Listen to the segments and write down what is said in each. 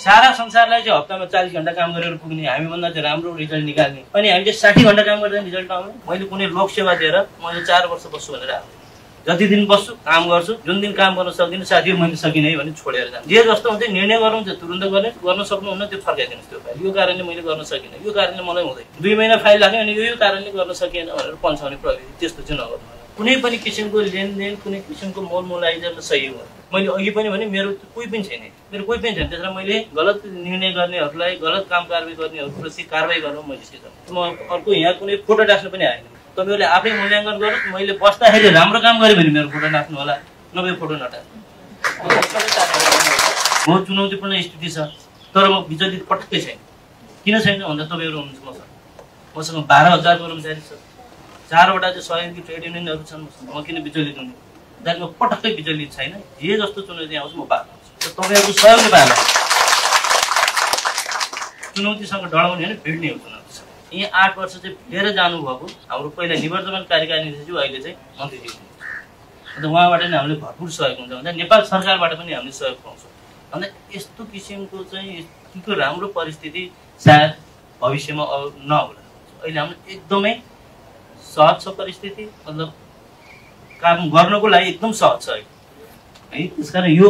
सारा संसारलाई चाहिँ हप्तामा 40 घण्टा काम गरेर पुग्ने, हामीभन्दा चाहिँ राम्रो रिजल्ट निकाल्ने, अनि हामी चाहिँ 60 घण्टा काम गर्दा रिजल्ट आउने। मैले कुनै लोकसेवा दिएर मैले 4 वर्ष बस्छु भनेर आएको, जति दिन बस्छु काम गर्छु, जुन दिन काम गर्न सक्दिनँ साथीहरू मैले सकिनँ है भने छोडेर जान्छु। जे जस्तो हुन्छ निर्णय गर्नुहुन्छ तुरुन्त गर्न सक्नुहुन्न, त्यो फर्काइदिनुहोस् त्यो फाइल, यो कारणले मैले गर्न सकिनँ, यो कारणले मलाई हुँदैन, 2 महिना फाइल लाग्यो अनि यो कारणले गर्न सकिएन भनेर पन्छाउने प्रविधि त्यस्तो चाहिँ नगर्नु। कुनै पनि किसिमको लेनदेन, कुनै किसिमको मोलमोलाइजर सही हो। मैले अघि पनि भने मेरो कोही पनि छैन, त्यसमा मैले गलत निर्णय गर्नेहरूलाई, गलत काम कारबाही गर्नेहरूप्रति कारबाही गर्न मैले सिकाउँछु। म अर्को यहाँ कुनै फोटो राख्नु पनि आएन, तपाईँहरूले आफै मूल्याङ्कन गर्नुहोस्। मैले बस्दाखेरि राम्रो काम गरेँ भने मेरो फोटो राख्नु होला, नभए फोटो नराख्नु। बहुत चुनौतीपूर्ण स्थिति छ, तर म विचलित पटक्कै छैन। किन छैन भन्दा तपाईँहरू हुनुहुन्छ मसँग 12,000 कर्मचारी छ, 4वटा चाहिँ सहयोगी ट्रेड युनियनहरू छन् मसँग। म किन विचलित हुनु? म पटक्कै विचलित छैन। जे जस्तो चुनौती आउँछ म पार पाउँछु, तपाईँहरूको सहयोगले पार पाउँछु। चुनौतीसँग डराउने होइन, भिड्ने हो चुनौती। यहाँ 8 वर्ष चाहिँ भिडेर जानुभएको हाम्रो पहिला निवर्तमान कार्यकारी निर्देशक, अहिले चाहिँ मन्त्रीज्यू हुनुहुन्छ। अन्त उहाँबाट नै हामीले भरपुर सहयोग हुन्छ भन्दा नेपाल सरकारबाट पनि हामीले सहयोग पाउँछौँ। अन्त यस्तो किसिमको चाहिँ यस्तो राम्रो परिस्थिति सायद भविष्यमा नहोला। अहिले हाम्रो एकदमै सहज छ परिस्थिति, मतलब काम गर्नको लागि एकदम सहज छ है। त्यसकारण यो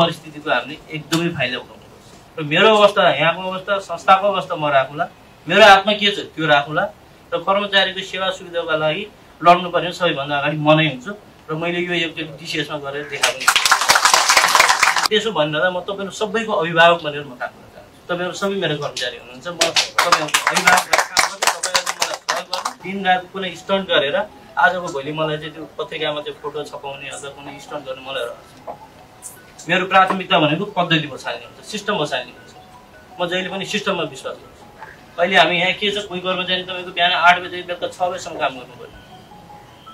परिस्थितिको हामीले एकदमै फाइदा उठाउनुपर्छ। र मेरो अवस्था, यहाँको अवस्था, संस्थाको अवस्था म राखौँला, मेरो हातमा के छ त्यो राखौँला, र कर्मचारीको सेवा सुविधाका लागि लड्नुपर्ने सबैभन्दा अगाडि म नै हुन्छु। र मैले यो एकचोटि टिसिएसमा गरेर देखाएको त्यसो भन्दा म तपाईँहरू सबैको अभिभावक भनेर म काम गर्न चाहन्छु। तपाईँहरू सबै मेरो कर्मचारी हुनुहुन्छ, म तपाईँहरूको अभिभावक काम गर्छु। तपाईँहरूले मलाई सहयोग गर्नु, दिनरात कुनै स्टन्ट गरेर आजको भोलि मलाई चाहिँ त्यो पत्रिकामा चाहिँ फोटो छपाउने अथवा कुनै स्टन्ट गर्ने मलाई रहन्छ। मेरो प्राथमिकता भनेको पद्धति बसाल्ने हुन्छ, सिस्टम बसाल्ने हुन्छ। म जहिले पनि सिस्टममा विश्वास गर्छु। अहिले हामी यहाँ के छ, कोही कर्मचारी तपाईँको बिहान 8 बजे बेलुका 6 बजेसम्म काम गर्नु पर्यो,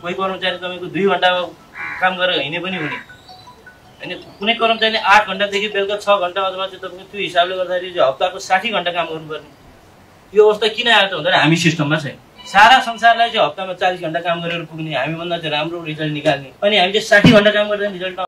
कोही कर्मचारी तपाईँको 2 घण्टा काम गरेर हिँड्ने पनि हुने होइन। कुनै कर्मचारीले 8 घण्टादेखि बेलुका 6 घण्टा अथवा चाहिँ तपाईँको त्यो हिसाबले गर्दाखेरि चाहिँ हप्ताको 60 घण्टा काम गर्नुपर्ने यो अवस्था किन आयो त भन्दाखेरि हामी सिस्टममा छैन। सारा संसारलाई चाहिँ हप्तामा 40 घण्टा काम गरेर पुग्ने, हामीभन्दा चाहिँ राम्रो रिजल्ट निकाल्ने, अनि हामी चाहिँ 60 घण्टा काम गर्दा रिजल्ट